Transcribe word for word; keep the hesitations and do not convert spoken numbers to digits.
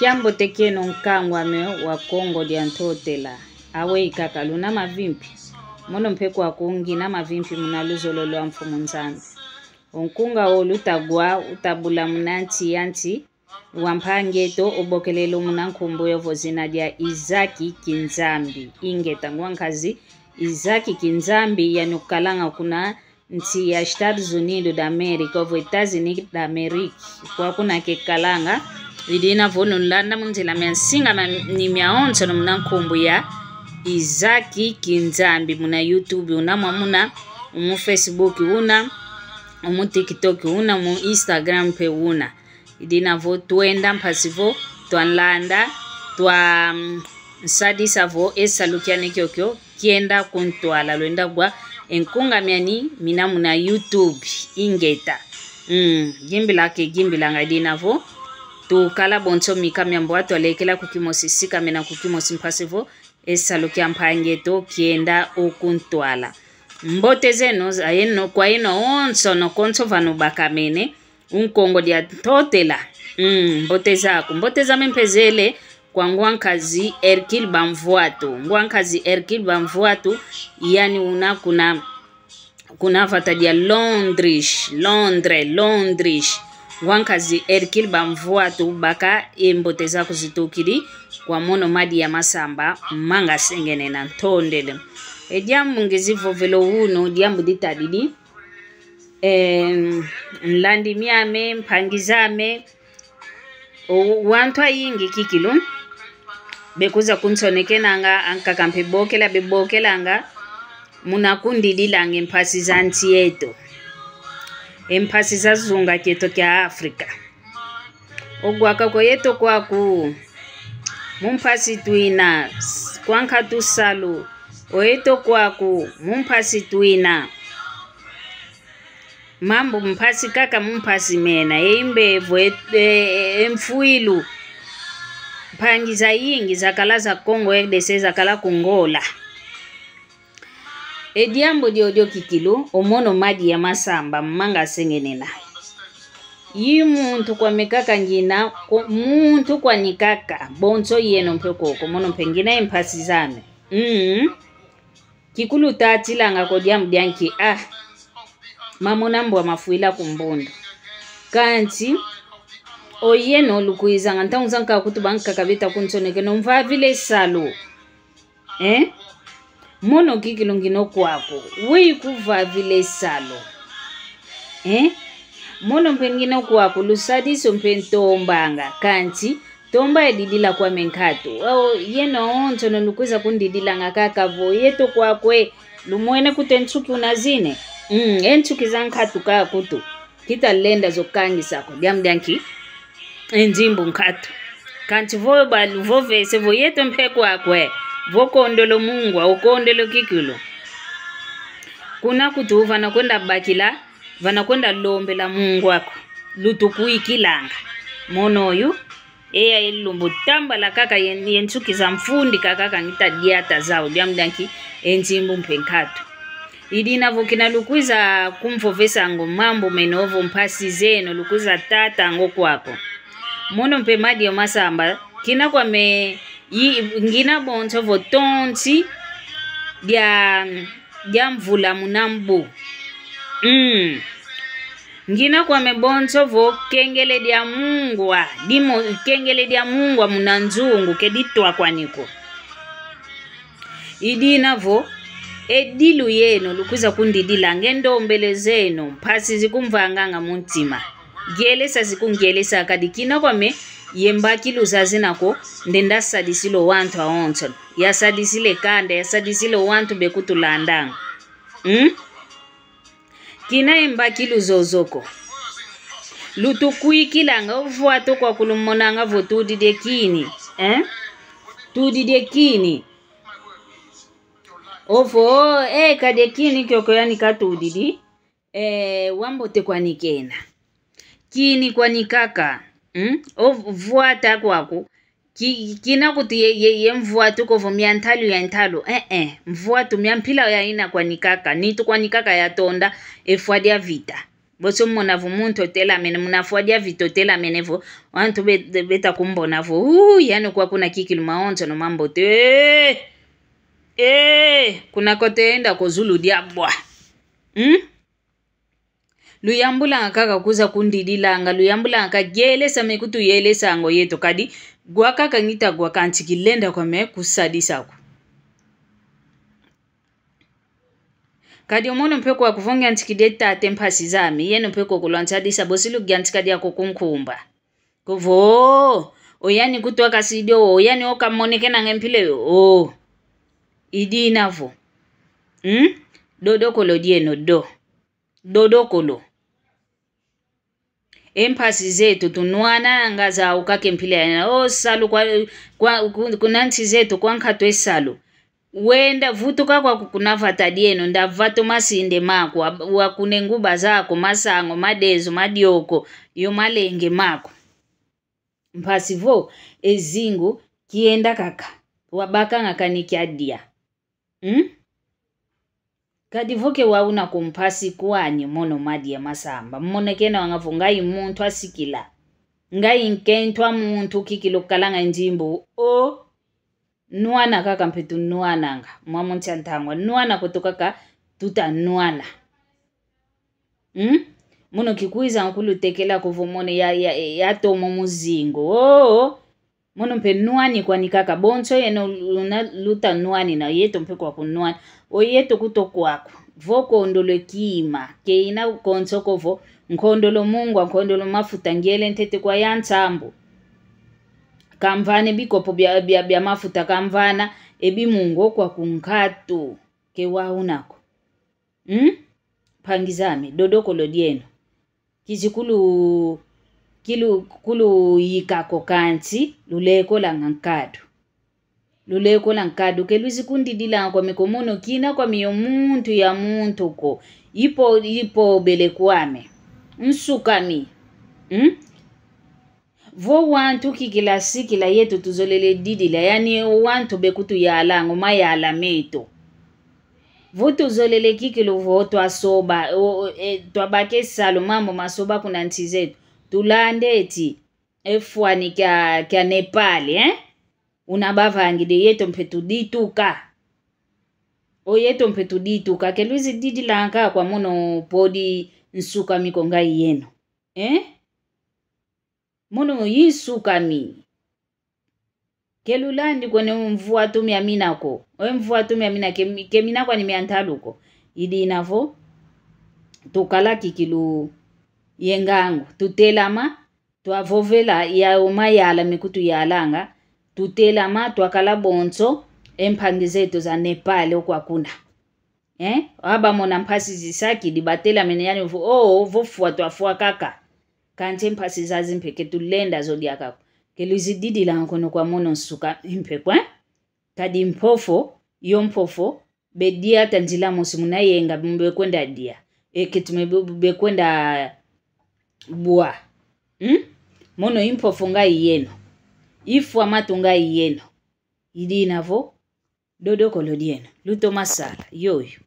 Kiambote kieno nkangw'ame wa Kongo dia Ntotela. Aweyi kaka luna mavimpi. Mono mpe kwaku ngina mavimpi muna luzolo lwa Mfumu Nzambi. O nkunga o lutagwa utabula muna nsi ya nsi wa mpangi eto obokelelo muna nkumbu yovo zina dia Izaki Kinzambi. Ingeta ngwa nkazi Izaki Kinzambi yani ukalanga kuna nsi ya Estados Unidos da América, ovo États-Unis d'Amérique. Kwa kuna kekalanga, idina vo nulanda mu nzila mia nsinga mia, ni miawonsono muna nkumbu ya Izaki Kinzambi, muna YouTube una, mwamuna, mu Facebook una, mu TikTok una, mu Instagram mpe una. Idina vo twenda mpasi vo twanlanda, twa, mm, nsadisa vo e salu kiani kiokio kienda kuntwala, lwenda gwa e nkunga miani mina muna YouTube. Ingeta. Mm, gimbila ke gimbilanga, idina vo tukala bonso mika mia mbwa, twalekela ku kimosi, sikamena ku kimosi mpasi vo e salu kia mpangi eto kienda o kuntwala. Mbote zeno, zayeno, kwa yeno onsono konso vana ubakamene, u Nkongo dia Ntotela. Mm, mbote zaku. Mbote zame mpe zele kwa ngwa nkazi Hercule Bamvuatu. Ngwa nkazi Hercule Bamvuatu, yani una kuna, kuna vata dia Londres, Londres, Londres. Ngwa nkazi Hercule Bamvuatu, baka e mbote zaku zitukidi kwa mono Madi ya Masamba, manga sengene na ntondele. E diambu ngizi vovela unu, diambu ditadidi. Em, nlandi miame, mpangi zame, o, wantu ayingi kikilu bekwiza kunsonekenanga, ankaka mpe bokela bebokelanga, muna kundidilanga e mpasi za nsi eto, e mpasi za zunga kieto kia Afrika. Ogwaka ko yeto kwaku, mu mpasi twina, s-, kwa nkatu salu, o yeto kwaku, mu mpasi twina. Mambu mpasi kaka mu mpasi mena, e mbevo, e, e, e mfwilu. Mpangi zayingi zakala za Congo R D C, zakala ku Ngola. E diambu diodio kikilu, o mono Madi ya Masamba, manga sengenena. I muntu kwame kaka ngina, ko-, muntu kwani kaka, bonso yeno mpe koko, mono mpe ngina e mpasi zame. Mm. Kikulu tatilanga ko diambu dia nki, ah, mamona mbwa mafwila ku mbundu. Kansi, o yeno lukwizanga ntangu zankaka kutuba nkaka beta kunsonekena, umvavile salu. Eh? Mono kikilu ngina o kwaku, weyi kuvavile salu. Eh? Mono mpe ngina o kwaku, lusadisu mpe ntombanga, kansi tomba edidila kwame nkatu. Ao, yeno onsono lukwiza kundidilanga kaka vo, yeto kwakwe, lumwene kutu e nsuki unazine. Mm, e nsuki za nkatu ka kutu. Kita lenda zo kangisa ko, diambu dia nki? E nzimbu nkatu. Kansi vo ba-, vovese vo yeto mpe kwakwe, vo kondolo mungwa, o kondolo kikilu. Kuna kutu vana kwenda bakila, vana kwenda lombela mungwa ko, lutukwikilanga. Mono oyu, eya e lumbu tambala kaka ye, ye nsuki za mfundi kaka ngita diata zau, diambu dia nki? E nzimbu mpe nkatu. Idina vo kina lukwiza kumvovesa ngo mambu meno vo mpasi zeno lukwiza tata ngo kwako. Mono mpe Madi ya Masamba, kina kwame, i, ngina bonso vo tonsi dia, dia mvula muna mbu. Mm. Ngina kwame bonso vo kengele dia mungwa, dimo, kengele dia mungwa muna nzungu ke ditwa kwani ko. Idina vo, e dilu yeno lukwiza kundidilanga, e ndombele zeno, mpasi zikumvanganga mu ntima. Ngielesa zikungielesa kadi kina kwame, ye mbakilu zazina ko, ndenda sadisila o wantu awonso. Yasadisile kanda, yasadisile o wantu bekutulandanga. Hmm? Kina e mbakilu zozo ko. Lutukwikilanga, o vwatu kwaku lumonanga vo tudidi e kini, eh? Tudidi e kini. Ovo, eh, kadi e kini kiokio yani katudidi, eh, wambote kwani kena. Kini kwani kaka, mm? O vwata kwaku, ki-, kina kutu ye, ye, ye mvwatu ko vo mia ntalu ya ntalu. Eh, eh, mvwatu mia mpila ya ina kwani kaka, nitu kwani kaka yatonda e fwa dia vita. Boso mona vo muntu otelamene, muna fwa dia vita otelamene vo, wantu be-, be-, beta kumbona vo, uh, yani kwa kuna kikilu mawonsono mambote. Eh! Eh! Kuna kotenda ko zulu dia bwa. Hmm? Luyambulanga kaka kuza kundidilanga, luyambulanga kaka yelesa me kutuyelesanga oyeto, kadi gwa kaka ngita gwa kansi kilenda kwame kusadisa ko. Kadi omono mpe kwa kuvonga ntikidi e tata e mpasi zame, yeno mpe ko kulwansadisa bosi lugiantika diako kunkumba. Kovo, o, oyani kutwakasidi o, oyani okamonekenanga e mpila yo, o. Idina vo. Hmm? Dodokolo dieno, do. Dodokolo. E mpasi zeto tunwananga zau kaka e mpila yana. O salu kwa, kwa, ku-, kuna nsi zeto kwa nkatu e salu. Wenda vutuka kwaku kuna vata dieno, nda vata o masinde maku, wa, wakune nguba zaku, masango, madezo, madioko, yo malenge maku. Mpasi vo, e zingu, kienda kaka, wabakanga kani kia dia. Hmm? Kadi vo ke wauna ko mpasi kwani mono madia masamba. Monekenanga vo ngai muntu asikila. Ngai nkento a muntu kikilu kalanga nzimbu. O, nwana kaka mpe tunwananga. Mwa munsi a ntangwa. Nwana kweto kaka tutanwana. Hmm? Mono kikwiza nkulutekela ko vo mono ya, ya, ya tomo muzingu. O, o. Mono mpe nwani kwani kaka, bonso yeno luna luta nwani na yeto mpe kwaku nwani. O yeto kuto kwaku. Vo kondolo e kima, ke ina konso ko vo, nkondolo mungwa, nkondolo mafuta, ngiele ntete kwa ya nsambu. Kamvana e bikopo bia, bia, bia mafuta, kamvana e bimungwa kwaku nkatu, ke wauna ko. Hmm? Mpangi zame, dodokolo dieno. Kizi kulu, kilu, kuluyika ko kansi, lulekolanga nkadu. Lulekola nkadu, ke lwizi kundidilanga kwame ko mono kina kwame yo muntu ya muntu ko. Ipo, ipobele kwame. Nsukami. Hmm? Vo wantu kikila sikila yeto tuzolele didila, yani wantu be kutuyalanga o mayala meto. Vo tuzolele kikilu vo twasoba, o, o, e, twabaka e salu mambu masoba kuna nsi zeto. Tulanda eti, e fwani kia, kia Nepal, eh? Una bavangidi yeto mpe tudituka. O yeto mpe tudituka, ke lwizi didilanga kwa mono podi nsukami ko ngai yeno. Eh? Mono yinsukami. Ke lulandi kwani mvwatu mia mina ko. O mvwatu mia mina ke, ke mina kwani mia ntalu ko. Idina vo, tukala kikilu ye ngangu. Tutelama, twavovela ya o mayala me kutuyalanga. Tutelama, twakala bonso, e mpangi zeto za Nepal o kwa kuna. Eh? Aba mona mpasi zisakidi, batelamene yani vo, o, vo fwa twafwa kaka. Kansi e mpasi zazi mpe ke tulenda zo diaka ko. Ke lwizi didilanga kono kwa mono nsuka mpe kwa. Kadi mpofo, yo mpofo, be dia ata nzila mosi muna yenga mbe kwenda dia. Eketi me be, be kwenda bwa. Hmm? Mono i mpofo ngai yeno. I fwa matu ngai yeno. Idina vo, dodokolo dieno. Lutoma sala, yoyo.